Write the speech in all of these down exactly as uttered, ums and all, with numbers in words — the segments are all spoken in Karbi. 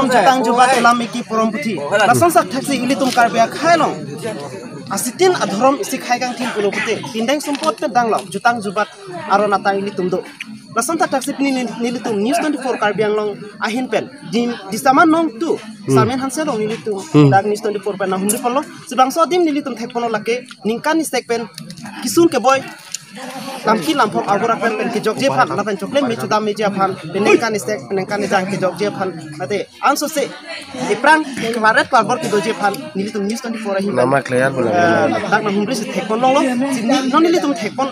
Jutang jubat lam iki porom puthi. Lason sak thaksi ilitum Karbi akhai along asitin adhorom isi khai kangthim pulo pute. Indeng sumpot pen danglo. Jutang jubat aron atang ilitum do. Lason sak thaksi pini nil-, nelitum News twenty-four Karbi Anglong ahin pen. Dim, disama nong tu. Hmm. Samen Hanse along nelitum. Hmm. Dak News twenty-four pen nanghumri ponlo. Si bangso adim nelitum thek ponlo lake. Ningkan isek pen. Kisun keboi. Lamki lamphong arbura pen pen kejokje aphan, lapen chokle me chodam meji aphan, peningkan isek, peningkan ijang kejokje aphan, mate, anso se, iprang, kemaret parbor kedoji aphan, nelitum News twenty-four ahin. Nama clear bola. Eh, dak nanghumri si thek pon longlo, si ni, non nelitum thek pon,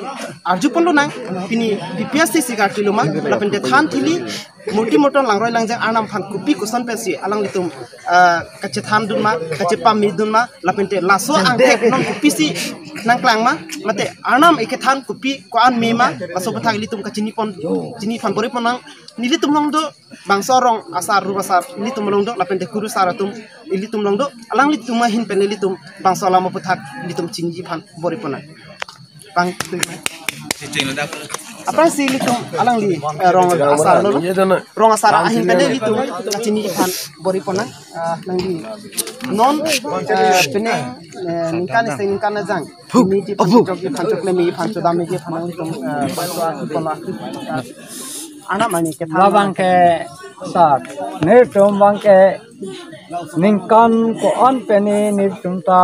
arju pon lonang, pini, P P S C si karti loma, lapen te than thili, murti morton langroi langjang arnam aphan kopi koson pensi, alanglitum, eh, kachethan dun ma, kachepame dun ma, lapen te laso angthek non kopisi nangklang ma, mate arnam ekethan kopi ko-an me ma, laso aputhak ilitum kachini pon, chini phan bor-i pon nang, nelitum along do, bangso rong asar, ru asar, ilitum along do, lapen te kurusar atum, ilitum along do, alanglitum ahin pen ilitum, bangso alam aputhak, ilitum chini phan bor-i pon nang. Bang, aphrangsi ilitum alangli, eh, rong asar lo, rong asar ahin pen ilitum kachini phan bor-i pon nang, ah, nangli non, eh, pene, eh, ningkan isek ningkan ajang. Phu, phu. Chokle me aphan, chodam meji aphan nanglitum, eh, bor-i pon nang. Arnam ani kethan. Labang ke sak. Nelitum abang ke ningkan ko-an pene nelitum ta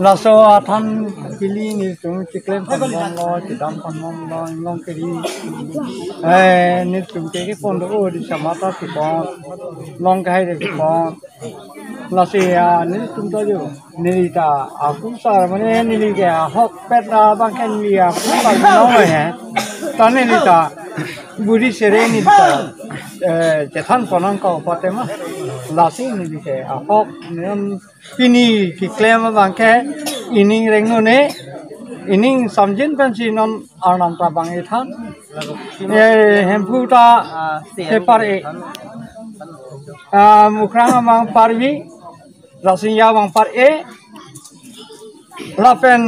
laso athan pili nelitum chiklem pon bomlo, chedam pon bomlo, inglong keri. Eh, nelitum ke kepon do, o, disama ta si pon. Long kehai de si pon. Lasi, ah, nelitum ta jo. Neli ta akurusar mane neli ke ahokpet abang ke neli akurusar nong he. Ta neli ta buri sere neli ta, eh, chethan pon nang ko pate ma. Lasi neli ke ahok non pini keklem abang ke ining rengno ne, ining samjin pensi non arnam ta bang ethan. Eh, Hemphu ta kepar-e. Ah, Mukrang abang parvi, Rangsingja abang par-e. Lapen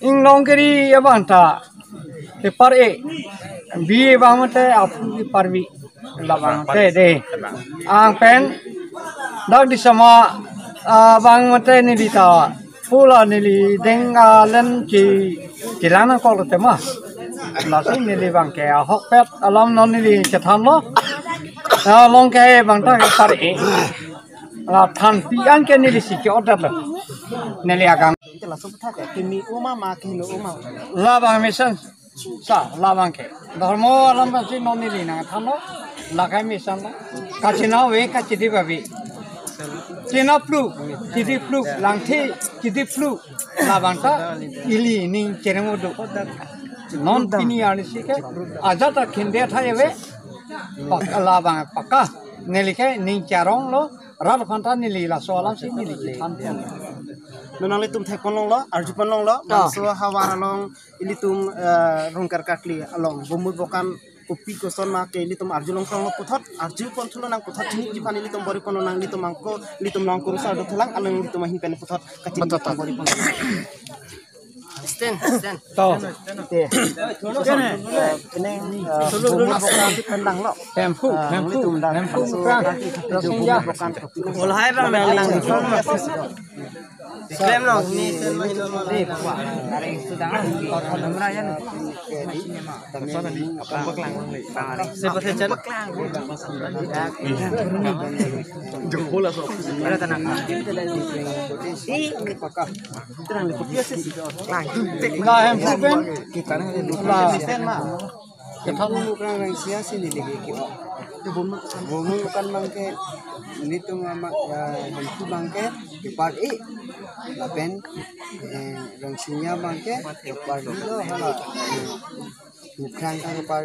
inglong keri abang ta kepar-e. Bi abang mate aphu keparvi. Labang te de. Anpen dak disama, ah, abang mate neli ta pula neli deng, ah, len chi, chilang nangkok lo tema. Lasi neli abang ke ahokpet alam non neli chethanlo. Ah, long ke abang ta kepar-e. La thanpi an ke neli si ke-otdet lo. Neli agang. Te laso aputhak ke kimi uma ma kehingno uma. Labang mesen. Sa, labang ke. Dharmo alam pensi non neli nangthanlo. Lakai mesen lo. Kachina ave, kachidi ave. China phlu, chidi phlu, langthi, chidi phlu. Labang ta ili ning chereng odo. Non pini arnisi ke ajat ta khinde thai ave. Pak-, labang pakka. Neli ke ning charong lo. Rat aphan ta neli laso alam si neli than. Non nanglitum thek pon longlo, arju pon longlo, ta. Bangso havar along ilitum, eh, Rongker Karkli along Bomut Bokan kopi koson ma ke ilitum arjulong pon longlo puthot, arju pon thu lonang puthot chiniji aphan ilitum bor-i pon lonang, ilitum angko, ilitum along kurusar do thulang, alanglitum ahin pen puthot kachini, puthot, bor-i pon lonang. Stand, stand. To. Te. Ini, eh, Bomut Bokan pen danglo. Hemphu, eh, Hemphu, ilitum dang Hemphu, so, Mukrang, Rangsingja. Olhai bang, Lang. Klem long, ini. Seperti channel. Jempol lah, sob. Ada tenang. Ih, ini pakka. Tenang, di kopi sih. Nah, Hemphu pen. Kita nih, nah. Kethan. Mukrang Rangsingja si neli ke. Bomut Bokan abang ke, nelitum ama, ya, Hemphu abang ke, kepar-e. Lapen, eh, Rangsingja abang ke, kepar-e lo, hala. Mukrang ke kepar.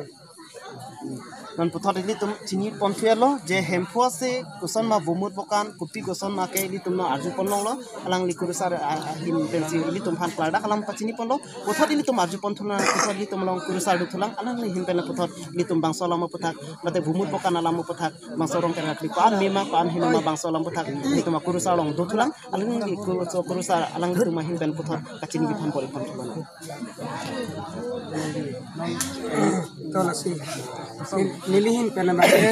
Non puthot ilitum chini pon thulo, je Hemphu ase koson ma Bomut Bokan, kopi koson ma ke ilitum non arju pon longlo, alangli kurusar, ah, ahin pensi ilitum aphan klardak alam pachini ponlo, puthot ilitum arju pon thulang, puthot ilitum along kurusar do thulang, alangli ahin pen puthot ilitum bangso alam aputhak, mate Bomut Bokan alam aputhak, bangso Rongker Karkli ko-an me ma ko-an hingno ma bangso alam aputhak, ilitum akurusar along do thulang, alangli kurusar, alanglitum ahin pen puthot kachiniji aphan bor-i pon thulang. To lasi. Neli, neli ahin pen abangke,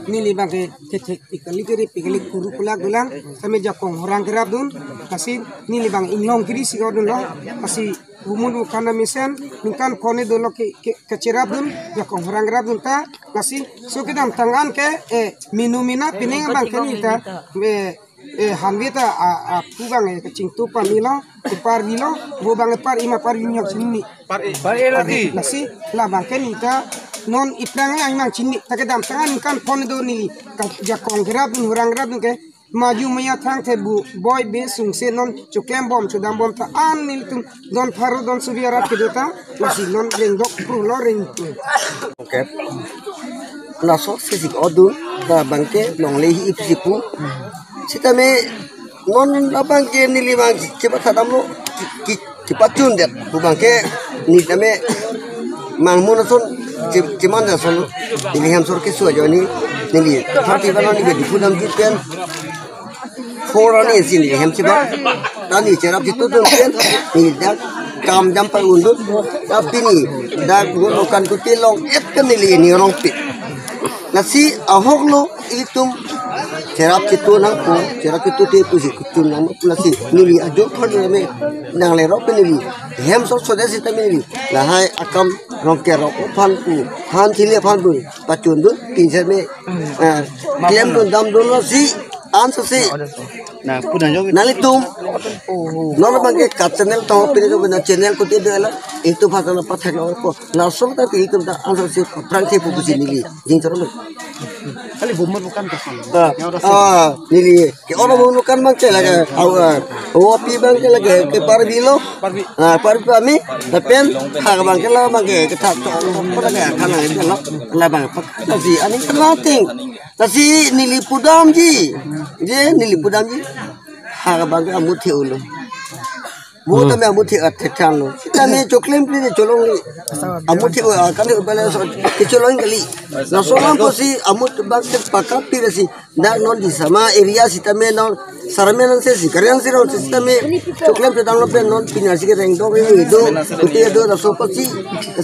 neli abangke kethek pikali kiri pikali kuru kulak dolang, sitame jakong horang kerapdun, lasi neli abang inglong kiri si kodunlo, lasi bumut bukan na mesen, ningkan phongo dolo ke, ke, kecherapdun, jakong horang kerapdun ta, lasi so kedamtang an ke, eh, minu mina pining abangke neli ta, eh, eh, hanve ta, a, a, pu abang, eh, kachingtu pamilo, kepar vilo, vo abang kepar ima par vin yok sini. Par, par lagi. Lasi, la abangke neli ta, non iplang nang imang chini, ta kedamtang an ningkan phongo do neli, ka, jakong kerapdun, horang kerapdun ke, maju maya thang the bu, boi be sungse non, choklem bom, chodam bom ta, an nelitum, don pharo, don suvi arat kedo ta, lasi non rengdok, prulo reng. Okay. Laso sesik odu, ta abangke longle hi ip si pu. Sitame non abangke neli abang chepathadamlo, ki, ki, kepachundet. Pu abangke neli tame mangmun ason che, cheman ason neli hem sor keso ajoine neli thirty one ni bedi pudam jut pen. Four ani isi neli hem si ba. Ta neli cherap chitudun pen, neli dak kam jam pa undun. Ta pini dak gun bukan kuti long et ke neli ni rongpi. Lasi ahok lo ilitum cherap chitu nangpo, cherap chitu te pusi kuchun nang lasi neli ajo phan me nang le rok pen neli hem sor sode sitame neli lahai akam Rongker rok aphan pu, thanthili aphan pu, pachundun, pinser me, eh, klemdun damdun lasi, ansose. Na, puna jo. Nanglitum, non abangke kat channel tong, pini tu bina channel kuti dolo, itu pasal apa thak lo ko. Langsung ta pini tu ta ansose, prang ke pu pusi neli, jing choro lo. Kali bumut bukan ke sana. Ah, Ya, udah sih. Ah, neli. Ke oro bumut bukan abangke lake, au, ah, o pi abangke lake, kepar vilo. Par vi. Ah, par vi pami, lapen, ha abangke la abangke, kethak to, ko lake, khana lo, la abang, pak, lasi, ani kena ting. Lasi neli pudamji, je neli pudamji, ha abangke amuthe ulo. Vo Hmm. tame amuthe athe than lo. Tame choklem pli de cholong li. Amuthe, ah, kali bala so, ke cholong kali. Laso alam pusi amut abangke pakap pi lasi. Dak non di sama area sitame non sarame non se si karian si non sitame choklem sedang lo pen non pini si kereng dok ri do kuti do laso pusi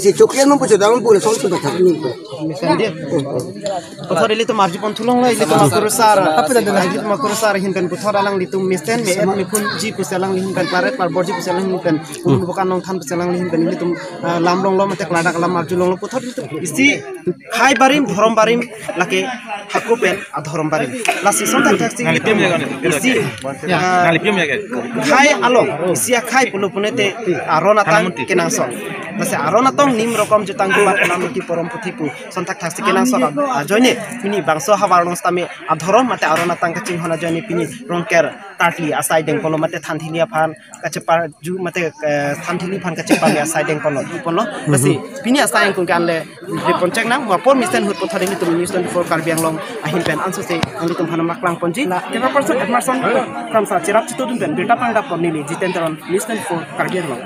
si choklem non pu chodam pu laso si bathak ni. Puthot ilitum arju pon thulong lo, ilitum akurusar. Ilitum akurusar ahin pen puthot alanglitum mesen me et me phunji pusi alangli ahin pen paret parbor ji pusi alangli ahin pen bumut bukan nangthan pusi alangli ahin pen ilitum, ah, lam longlo mate kladak lam arju longlo puthot ilitum isi khei barim, dhorom barim, lake hako pen adhorom barim. Lasi son thakthak si Nalipim ya kan? Isi, Ya. ah, Nalipim ya kan? Khei along, isi akhei pulo pune te aron atang Tanamun ti. Kenangsot. Lasi aron atang nim rokom jutang kebat alam ki porom puthi pu. Son thakthak si kenangsot ajoine, pini bangso havar along sitame adhorom mate aron atang kachinghon ajoine pini Rongker tarli asai dengponlo mate thanthili aphan kachepar ju mate, eh, thanthili aphan kachepar le asai dengponlo, ponlo. Lasi, pini asai angkung kan le, le pon chek nang, mo apor mesen ahut puthot ilitum News twenty-four Karbi Anglong ahin pen ansose, nanglitum aphan maklang ponji. Camera person Emerson Kramsa cherap chitudun pen, birta pangdap pon neli, Jiten Teron, News twenty-four Karbi Anglong.